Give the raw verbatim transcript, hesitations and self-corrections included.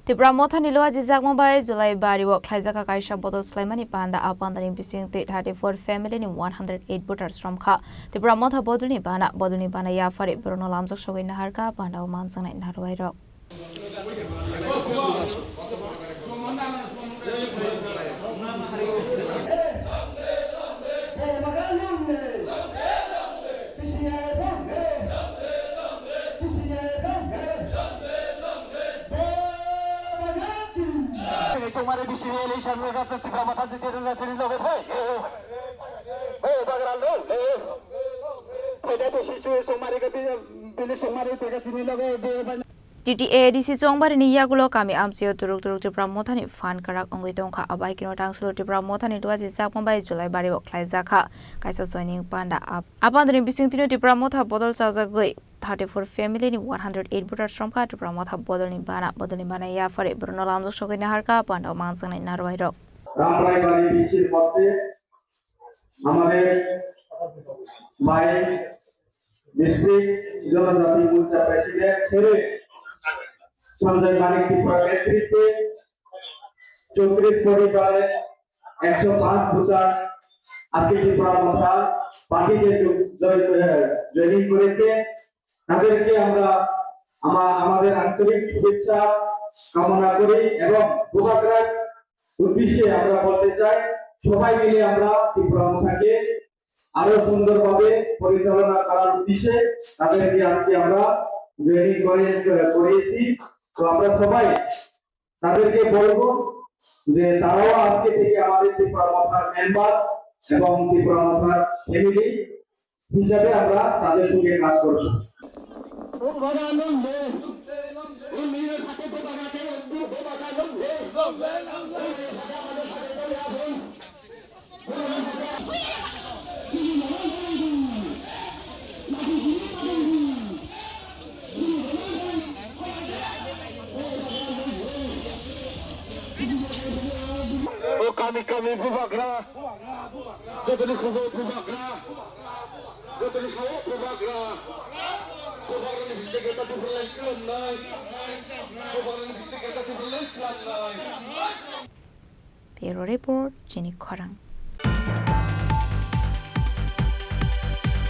Tipra Mothani luajijakma bai July bari o khlaijak kha kaisa bodol swlaimani panda. A pandani bising twi thirty four family ni one hundred eight voters romkha. Tipra Motha bodolni bana, bodolni bana yaphari borokno lamjak sogwi naharkha panda o manjaknai narwai rok. Chongmari bisi election ni gata Tipra Motha jiti rwna chini loge phai. Hey, bagra lo, hey. Phai da bisi chu chongmari ga bili chongmari tega chini loge be. T T A D C Chongmari ni yagulo kami amchio turuk turuk Tipra Mothani phan kwrak wngwi tongkha. Abai kino tangsulo Tipra Mothani luajijakma bai July bari o khlaijakha kaisa joining panda. Ap-, apandani bisingtwino Tipra Motha bodol chajagwi thirty four family ni one hundred eight voters romkha. Tipra Motha bodolni bana, bodolni bana yaphari borokno lamjak sogwi naharkha panda o manjaknai narwai rok. রামরায়বাড়ি ডিসির পক্ষে আমাদের ভাই ডিস্ট্রিক্ট জনজাতি মোর্চা প্রেসিডেন্ট ছেড়ে সঞ্জয় মানিক ত্রিপুরার নেতৃত্বে চৌত্রিশ পরিবারে একশো পাঁচ ভোটার আজকে ত্রিপুরা মথা পার্টিতে যোগ-, জয়-, জয়েনিং করেছে। তাদেরকে আমরা আমা-, আমাদের আন্তরিক শুভেচ্ছা কামনা করি এবং বুবাগ্রার উদ্দেশ্যে আমরা বলতে চাই, সবাই মিলে আমরা ত্রিপুরা মথাকে আরো সুন্দরভাবে পরিচালনা করার উদ্দেশ্যে তাদেরকে আজকে আমরা জয়েনিং করে, করিয়েছি। তো আমরা সবাই তাদেরকে বলবো যে তারাও আজকে থেকে আমাদের ত্রিপুরা মথার মেম্বার এবং ত্রিপুরা মথার ফ্যামিলি হিসাবে আমরা তাদের সঙ্গে কাজ করব। O kami kami bubagra, jotoni khubo bubagra, jotoni sao bubagra, bubagrani bisingtwi khe ta different line swnamnai, bubagrani bisingtwi khe ta different line swnamnai. Bureau Report, Chini Khorang.